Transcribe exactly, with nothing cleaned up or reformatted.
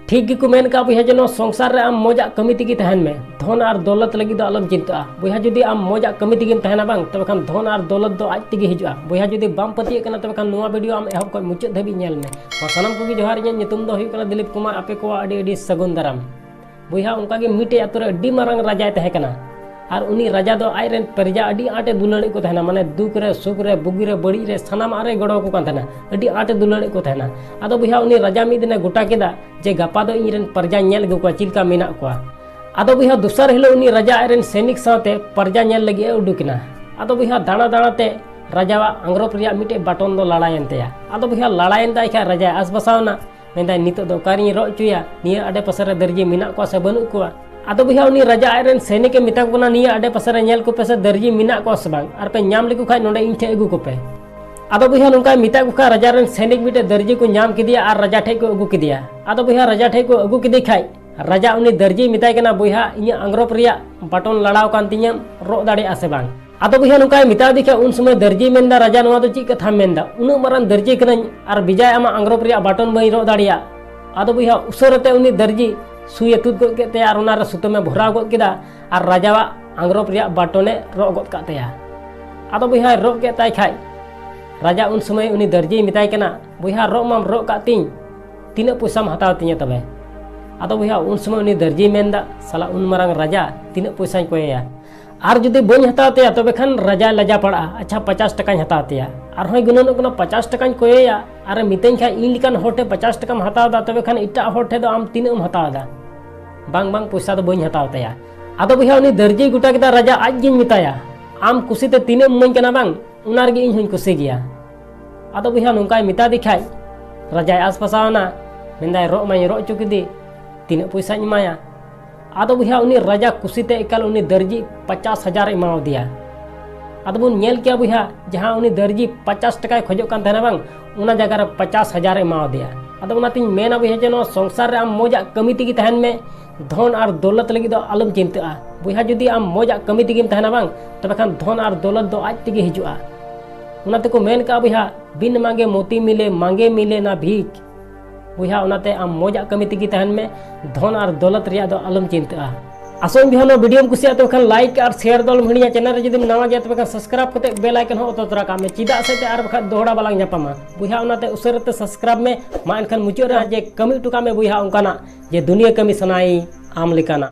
ᱴᱷᱤᱠ ᱜᱮᱠᱚ ᱢᱮᱱ ᱠᱟᱜᱼᱟ ᱵᱚᱭᱦᱟ ᱡᱮ ᱱᱚᱣᱟ ᱥᱚᱝᱥᱟᱨ ᱨᱮ ᱟᱢ ᱢᱚᱡᱟᱜ ᱠᱟᱹᱢᱤ ᱛᱮᱜᱮ ᱛᱟᱦᱮᱱ ᱢᱮ, ᱫᱷᱚᱱ ᱟᱨ ᱫᱚᱞᱚᱛ ᱞᱟᱹᱜᱤᱫ ᱫᱚ ᱟᱞᱚᱢ ᱪᱤᱱᱛᱟᱹᱜᱼᱟ᱾ ᱵᱚᱭᱦᱟ ᱡᱩᱫᱤ ᱟᱢ ᱢᱚᱡᱟᱜ ᱠᱟᱹᱢᱤ ᱛᱮᱜᱮᱢ ᱛᱟᱦᱮᱱᱟ ᱵᱟᱝ, ᱛᱚᱵᱮ ᱠᱷᱟᱱ ᱫᱷᱚᱱ ᱟᱨ ᱫᱚᱞᱚᱛ ᱫᱚ ᱟᱡ ᱛᱮᱜᱮ ᱦᱤᱡᱩᱜᱼᱟ᱾ ᱵᱚᱭᱦᱟ ᱡᱩᱫᱤ ᱵᱟᱢ ᱯᱟᱹᱛᱭᱟᱹᱜ ᱠᱟᱱᱟ ᱛᱚᱵᱮ ᱠᱷᱟᱱ ᱱᱚᱣᱟ ᱵᱷᱤᱰᱤᱭᱳ ᱟᱢ ᱮᱦᱚᱵ ᱠᱷᱚᱱ ᱢᱩᱪᱟᱹᱫ ᱫᱷᱟᱹᱵᱤᱡ ᱧᱮᱞ ᱢᱮ᱾ ᱢᱟ ᱥᱟᱱᱟᱢ ᱠᱚᱜᱮ ᱡᱚᱦᱟᱨ, ᱤᱧᱟᱹᱜ ᱧᱩᱛᱩᱢ ᱫᱚ ᱦᱩᱭᱩᱜ ᱠᱟᱱᱟ ᱫᱤᱞᱤᱯ ᱠᱩᱢᱟᱨ, ᱟᱯᱮ ᱠᱚᱣᱟᱜ ᱟᱹᱰᱤ ᱟᱹᱰᱤ ᱥᱟᱹᱜᱩᱱ ᱫᱟᱨᱟᱢ᱾ ᱵᱚᱭᱦᱟ ᱚᱱᱠᱟᱜᱮ ᱢᱤᱫᱴᱮᱡ ᱟᱛᱳ ᱨᱮ ᱟᱹᱰᱤ ᱢᱟᱨᱟᱝ ᱨᱟᱡᱟᱭ ᱛᱟᱦᱮᱸ ᱠᱟᱱᱟ᱾ ᱟᱨ ᱩᱱᱤ ᱨᱟᱡᱟ ᱫᱚ ᱟᱡ ᱨᱮᱱ ᱯᱨᱚᱡᱟ ᱟᱹᱰᱤ ᱟᱸᱴᱮ ᱫᱩᱞᱟᱹᱲᱮᱫ ᱠᱚ ᱛᱟᱦᱮᱱᱟ, ᱢᱟᱱᱮ ᱫᱩᱠ ᱨᱮ ᱥᱩᱠ ᱨᱮ ᱵᱩᱜᱤ ᱨᱮ ᱵᱟᱹᱲᱤᱡ ᱨᱮ ᱥᱟᱱᱟᱢᱟᱜ ᱨᱮ ᱜᱚᱲᱚ ᱟᱠᱚ ᱠᱟᱱ ᱛᱟᱦᱮᱱᱟ, ᱟᱹᱰᱤ ᱟᱸᱴᱮ ᱫᱩᱞᱟᱹᱲᱮᱫ ᱠᱚ ᱛᱟᱦᱮᱱᱟ᱾ ᱟᱫᱚ ᱵᱚᱭᱦᱟ ᱩᱱᱤ ᱨᱟᱡᱟ ᱢᱤᱫ ᱫᱤᱱᱮ ᱜᱚᱴᱟ ᱠᱮᱫᱟ ᱡᱮ ᱜᱟᱯᱟ ᱫᱚ ᱤᱧ ᱨᱮᱱ ᱯᱨᱚᱡᱟᱧ ᱧᱮᱞ ᱟᱹᱜᱩ ᱠᱚᱣᱟ ᱪᱮᱫ ᱞᱮᱠᱟ ᱢᱮᱱᱟᱜ ᱠᱚᱣᱟ᱾ ᱟᱫᱚ ᱵᱚᱭᱦᱟ ᱫᱚᱥᱟᱨ ᱦᱤᱞᱳᱜ ᱩᱱᱤ ᱨᱟᱡᱟ ᱟᱡ ᱨᱮᱱ ᱥᱮᱱᱤᱠ ᱥᱟᱶᱛᱮ ᱯᱨᱚᱡᱟ ᱧᱮᱞ ᱞᱟᱹᱜᱤᱫ ᱮ ᱩᱰᱩᱠ ᱮᱱᱟ᱾ ᱟᱫᱚ ᱵᱚᱭᱦᱟ ᱫᱟᱬᱟ ᱫᱟᱬᱟ ᱛᱮ ᱨᱟᱡᱟᱣᱟᱜ ᱟᱝᱨᱚᱯ ᱨᱮᱭᱟᱜ ᱢᱤᱫᱴᱮᱡ ᱵᱟᱴᱚᱱ ᱫᱚ ᱞᱟᱲᱟᱭᱮᱱ ᱛᱟᱭᱟ᱾ ᱟᱫᱚ ᱵᱚᱭᱦᱟ ᱞᱟᱲᱟᱭᱮᱱ ᱛᱟᱭ ᱠᱷᱟᱡ ᱨᱟᱡᱟᱭ ᱟᱥᱵᱟᱥᱟᱣ ᱮᱱᱟ, ᱢᱮᱱᱫᱟᱭ ᱱᱤᱛᱚᱜ ᱫᱚ ᱚᱠᱟᱨᱤᱧ ᱨᱚᱜ ᱦᱚᱪᱚᱭᱟ, ᱱᱤᱭᱟᱹ ᱟᱰᱮ ᱯᱟᱥᱮ ᱨᱮ ᱫᱟᱨᱡᱤ ᱢᱮᱱᱟᱜ ᱠᱚᱣᱟ ᱥᱮ ᱵᱟᱹᱱᱩᱜ ᱠᱚᱣᱟ᱾ ᱟᱫᱚ ᱵᱚᱭᱦᱟ ᱩᱱᱤ ᱨᱟᱡᱟ ᱟᱡ ᱨᱮᱱ ᱥᱮᱱᱤᱠ ᱮ ᱢᱮᱛᱟ ᱠᱚ ᱠᱟᱱᱟ, ᱱᱤᱭᱟᱹ ᱟᱰᱮ ᱯᱟᱥᱮ ᱨᱮ ᱧᱮᱞ ᱠᱚᱯᱮ ᱥᱮ ᱫᱟᱨᱡᱤ ᱢᱮᱱᱟᱜ ᱠᱚᱣᱟ ᱥᱮ ᱵᱟᱝ, ᱟᱨ ᱯᱮ ᱧᱟᱢ ᱞᱮᱠᱚ ᱠᱷᱟᱡ ᱱᱚᱰᱮ ᱤᱧ ᱴᱷᱮᱡ ᱟᱹᱜᱩ ᱠᱚᱯᱮ᱾ ᱟᱫᱚ ᱵᱚᱭᱦᱟ ᱱᱚᱝᱠᱟᱭ ᱢᱮᱛᱟ ᱠᱚ ᱠᱷᱟᱡ ᱨᱟᱡᱟ ᱨᱮᱱ ᱥᱮᱱᱤᱠ ᱢᱤᱫᱴᱮᱡ ᱫᱟᱨᱡᱤ ᱠᱚ ᱧᱟᱢ ᱠᱮᱫᱮᱭᱟ ᱟᱨ ᱨᱟᱡᱟ ᱴᱷᱮᱡ ᱠᱚ ᱟᱹᱜᱩ ᱠᱮᱫᱮᱭᱟ᱾ ᱟᱫᱚ ᱵᱚᱭᱦᱟ ᱨᱟᱡᱟ ᱴᱷᱮᱡ ᱠᱚ ᱟᱹᱜᱩ ᱠᱮᱫᱮ ᱠᱷᱟᱡ ᱨᱟᱡᱟ ᱩᱱᱤ ᱫᱟᱨᱡᱤᱭ ᱢᱮᱛᱟᱭ ᱠᱟᱱᱟ, ᱵᱚᱭᱦᱟ ᱤᱧᱟᱹᱜ ᱟᱝᱨᱚᱯ ᱨᱮᱭᱟᱜ ᱵᱟᱴᱚᱱ ᱞᱟᱲᱟᱣ ᱠᱟᱱ ᱛᱤᱧᱟᱹ, ᱨᱚᱜ ᱫᱟᱲᱮᱭᱟᱜᱼᱟ ᱥᱮ ᱵᱟᱝ? ᱟᱫᱚ ᱵᱚᱭᱦᱟ ᱱᱚᱝᱠᱟᱭ ᱢᱮᱛᱟ ᱫᱮ ᱠᱷᱟᱡ ᱩᱱ ᱥᱚᱢᱚᱭ ᱫᱟᱨᱡᱤᱭ ᱢᱮᱱᱫᱟ, ᱨᱟᱡᱟ ᱱᱚᱣᱟ ᱫᱚ ᱪᱮᱫ ᱠᱟᱛᱷᱟᱢ ᱢᱮᱱᱫᱟ? ᱩᱱᱟᱹᱜ ᱢᱟᱨᱟᱝ ᱫᱟᱨᱡᱤ ᱠᱟᱹᱱᱟᱹᱧ ᱟᱨ ᱵᱮᱡᱟᱭ ᱟᱢᱟᱜ ᱟᱝᱨᱚᱯ ᱨᱮᱭᱟᱜ ᱵᱟᱴᱚᱱ ᱵᱟᱹᱧ ᱨᱚᱜ ᱫᱟᱲᱮᱭᱟᱜ? ᱟᱫᱚ ᱵᱚᱭᱦᱟ ᱩᱥᱟᱹᱨᱟᱛᱮ ᱩᱱᱤ ᱫᱟᱨᱡᱤ ᱥᱩᱭᱮ ᱛᱩᱫ ᱜᱚᱫ ᱠᱮᱫ ᱛᱟᱭᱟ ᱟᱨ ᱚᱱᱟᱨᱮ ᱥᱩᱛᱟᱹᱢᱮ ᱵᱷᱚᱨᱟᱣ ᱜᱚᱫ ᱠᱮᱫᱟ ᱟᱨ ᱨᱟᱡᱟᱣᱟᱜ ᱟᱝᱨᱚᱯ ᱨᱮᱭᱟᱜ ᱵᱟᱴᱚᱱᱮ ᱨᱚᱜ ᱜᱚᱫ ᱠᱟᱜ ᱛᱟᱭᱟ᱾ ᱟᱫᱚ ᱵᱚᱭᱦᱟᱭ ᱨᱚᱜ ᱠᱮᱫ ᱛᱟᱭ ᱠᱷᱟᱡ ᱨᱟᱡᱟ ᱩᱱ ᱥᱚᱢᱚᱭ ᱩᱱᱤ ᱫᱟᱨᱡᱤᱭ ᱢᱮᱛᱟᱭ ᱠᱟᱱᱟ, ᱵᱚᱭᱦᱟ ᱨᱚᱜ ᱢᱟᱢ ᱨᱚᱜ ᱠᱟᱜ ᱛᱤᱧ, ᱛᱤᱱᱟᱹᱜ ᱯᱚᱭᱥᱟᱢ ᱦᱟᱛᱟᱣ ᱛᱤᱧᱟᱹ ᱛᱚᱵᱮ? ᱟᱫᱚ ᱵᱚᱭᱦᱟ ᱩᱱ ᱥᱚᱢᱚᱭ ᱩᱱᱤ ᱫᱟᱨᱡᱤᱭ ᱢᱮᱱᱫᱟ, ᱥᱟᱞᱟ ᱩᱱ ᱢᱟᱨᱟᱝ ᱨᱟᱡᱟ ᱛᱤᱱᱟᱹᱜ ᱯᱚᱭᱥᱟᱧ ᱠᱚᱭᱮᱭᱟ? ᱟᱨ ᱡᱩᱫᱤ ᱵᱟᱹᱧ ᱦᱟᱛᱟᱣ ᱛᱟᱭᱟ ᱛᱚᱵᱮ ᱠᱷᱟᱱ ᱨᱟᱡᱟᱭ ᱞᱟᱡᱟ ᱯᱟᱲᱟᱜᱼᱟ᱾ ᱟᱪᱪᱷᱟ ᱯᱚᱪᱟᱥ ᱴᱟᱠᱟᱧ ᱦᱟᱛᱟᱣ ᱛᱟᱭᱟ᱾ ᱟᱨᱦᱚᱸᱭ ᱜᱩᱱᱟᱹᱱᱚᱜ ᱠᱟᱱᱟ ᱯᱚᱪᱟᱥ ᱴᱟᱠᱟᱧ ᱠᱚᱭᱮᱭᱟ ᱟᱨᱮ ᱢᱤᱛᱟᱹᱧ ᱠᱷᱟᱡ ᱤᱧ ᱞᱮᱠᱟᱱ ᱦᱚᱲ ᱴᱷᱮᱱ ᱯᱚᱪᱟᱥ ᱴᱟᱠᱟᱢ ᱦᱟᱛᱟᱣ ᱮᱫᱟ ᱛᱚᱵᱮ ᱠᱷᱟᱱ ᱮᱴᱟᱜ ᱦᱚᱲ ᱴᱷᱮᱱ ᱫᱚ ᱟᱢ ᱛᱤᱱᱟᱹᱜ ᱮᱢ ᱦᱟᱛᱟᱣ ᱮᱫᱟ? ᱵᱟᱝ ᱵᱟᱝ ᱯᱚᱭᱥᱟ ᱫᱚ ᱵᱟᱹᱧ ᱦᱟᱛᱟᱣ ᱛᱟᱭᱟ᱾ ᱟᱫᱚ ᱵᱚᱭᱦᱟ ᱩᱱᱤ ᱫᱟᱨᱡᱤᱭ ᱜᱚᱴᱟ ᱠᱮᱫᱟ ᱨᱟᱡᱟ ᱟᱡ ᱜᱤᱧ ᱢᱮᱛᱟᱭᱟ, ᱟᱢ ᱠᱩᱥᱤᱛᱮ ᱛᱤᱱᱟᱹᱜ ᱮᱢ ᱤᱢᱟᱹᱧ ᱠᱟᱱᱟ ᱵᱟᱝ ᱚᱱᱟ ᱨᱮᱜᱮ ᱤᱧ ᱦᱚᱧ ᱠᱩᱥᱤ ᱜᱮᱭᱟ᱾ ᱟᱫᱚ ᱵᱚᱭᱦᱟ ᱱᱚᱝᱠᱟᱭ ᱢᱮᱛᱟ ᱫᱮ ᱠᱷᱟᱡ ᱨᱟᱡᱟᱭ ᱟᱥᱯᱟᱥᱟᱣ ᱮᱱᱟ, ᱢᱮᱱᱫᱟᱭ ᱨᱚᱜ ᱢᱟᱧ ᱨᱚᱜ ᱦᱚᱪᱚ ᱠᱮᱫᱮ, ᱛᱤᱱᱟᱹᱜ ᱯᱚᱭᱥᱟᱧ ᱮᱢᱟᱭᱟ? ᱟᱫᱚ ᱵᱚᱭᱦᱟ ᱩᱱᱤ ᱨᱟᱡᱟ ᱠᱩᱥᱤᱛᱮ ᱮᱠᱟᱞ ᱩᱱᱤ ᱫᱟᱨᱡᱤ ᱯᱚᱪᱟᱥ ᱦᱟᱡᱟᱨ ᱮᱢᱟᱣᱟᱫᱮᱭᱟ᱾ ᱟᱫᱚ ᱵᱚᱱ ᱧᱮᱞ ᱠᱮᱭᱟ ᱵᱚᱭᱦᱟ ᱡᱟᱦᱟᱸ ᱩᱱᱤ ᱫᱟᱨᱡᱤ ᱯᱚᱪᱟᱥ ᱴᱟᱠᱟᱭ ᱠᱷᱚᱡᱚᱜ ᱠᱟᱱ ᱛᱟᱦᱮᱱᱟ ᱵᱟᱝ, ᱚᱱᱟ ᱡᱟᱭᱜᱟ ᱨᱮ ᱯᱚᱪᱟᱥ ᱦᱟᱡᱟᱨ ᱮᱢᱟᱣᱟᱫᱮᱭᱟ᱾ ᱟᱫᱚ ᱚᱱᱟᱛᱤᱧ ᱢᱮᱱᱟ ᱵᱚᱭᱦᱟ ᱡᱮ ᱱᱚᱣᱟ ᱥᱚᱝᱥᱟᱨ ᱨᱮ ᱟᱢ ᱢᱚᱡᱟᱜ ᱠᱟᱹᱢᱤ ᱛᱮᱜᱮ ᱛᱟᱦᱮᱱ ᱢᱮ, ᱫᱷᱚᱱ ᱟᱨ ᱫᱚᱞᱚᱛ ᱞᱟᱹᱜᱤᱫ ᱫᱚ ᱟᱞᱚᱢ ᱪᱤᱱᱛᱟᱹᱜᱼᱟ᱾ ᱵᱚᱭᱦᱟ ᱡᱩᱫᱤ ᱟᱢ ᱢᱚᱡᱟᱜ ᱠᱟᱹᱢᱤ ᱛᱮᱜᱮᱢ ᱛᱟᱦᱮᱱᱟ ᱵᱟᱝ, ᱛᱚᱵᱮ ᱠᱷᱟᱱ ᱫᱷᱚᱱ ᱟᱨ ᱫᱚᱞᱚᱛ ᱫᱚ ᱟᱡ ᱛᱮᱜᱮ ᱦᱤᱡᱩᱜᱼᱟ᱾ ᱚᱱᱟ ᱛᱮᱠᱚ ᱢᱮᱱ ᱠᱟᱜᱼᱟ ᱵᱚᱭᱦᱟ, ᱵᱤᱱ ᱢᱟᱸᱜᱮ ᱢᱳᱛᱤ ᱢᱤᱞᱮ, ᱢᱟᱸᱜᱮ ᱢᱤᱞᱮ ᱱᱟ ᱵᱷᱤᱠ᱾ ᱵᱚᱭᱦᱟ, ᱚᱱᱟᱛᱮ ᱟᱢ ᱢᱚᱡᱟᱜ ᱠᱟᱹᱢᱤ ᱛᱮᱜᱮ ᱛᱟᱦᱮᱱ ᱢᱮ, ᱫᱷᱚᱱ ᱟᱨ ᱫᱚᱞᱚᱛ ᱨᱮᱭᱟᱜ ᱫᱚ ᱟᱞᱚᱢ ᱪᱤᱱᱛᱟᱹᱜᱼᱟ᱾ ᱟᱥᱚᱜ ᱟᱹᱧ ᱵᱚᱭᱦᱟ, ᱱᱚᱣᱟ ᱵᱷᱤᱰᱤᱭᱳᱢ ᱠᱩᱥᱤᱭᱟᱜ ᱛᱚᱵᱮ ᱠᱷᱟᱱ ᱞᱟᱭᱤᱠ ᱟᱨ ᱥᱮᱭᱟᱨ ᱫᱚ ᱟᱞᱚᱢ ᱦᱤᱲᱤᱧᱟ᱾ ᱪᱮᱱᱮᱞ ᱨᱮ ᱡᱩᱫᱤᱢ ᱱᱟᱣᱟ ᱜᱮᱭᱟ ᱛᱚᱵᱮ ᱠᱷᱟᱱ ᱥᱟᱵᱥᱠᱨᱟᱭᱤᱵ ᱠᱟᱛᱮ ᱵᱮᱞ ᱟᱭᱠᱚᱱ ᱦᱚᱸ ᱚᱛᱚ ᱛᱚᱨᱟ ᱠᱟᱜ ᱢᱮ, ᱪᱮᱫᱟᱜ ᱥᱮ ᱛᱮ ᱟᱨ ᱵᱟᱠᱷᱟᱡ ᱫᱚᱦᱲᱟ ᱵᱟᱞᱟᱝ ᱧᱟᱯᱟᱢᱟ᱾ ᱵᱚᱭᱦᱟ, ᱚᱱᱟᱛᱮ ᱩᱥᱟᱹᱨᱟ ᱛᱮ ᱥᱟᱵᱥᱠᱨᱟᱭᱤᱵ ᱢᱮ᱾ ᱢᱟ ᱮᱱᱠᱷᱟᱱ ᱢᱩᱪᱟᱹᱫ ᱨᱮ ᱡᱮ ᱠᱟᱹᱢᱤ ᱦᱚᱴᱚ ᱠᱟᱜ ᱢᱮ ᱵᱚᱭᱦᱟ ᱚᱱᱠᱟᱱᱟᱜ ᱡᱮ ᱫᱩᱱᱤᱭᱟᱹ ᱠᱟᱹᱢᱤ ᱥᱟᱱᱟᱭ ᱟᱢ ᱞᱮᱠᱟᱱᱟᱜ᱾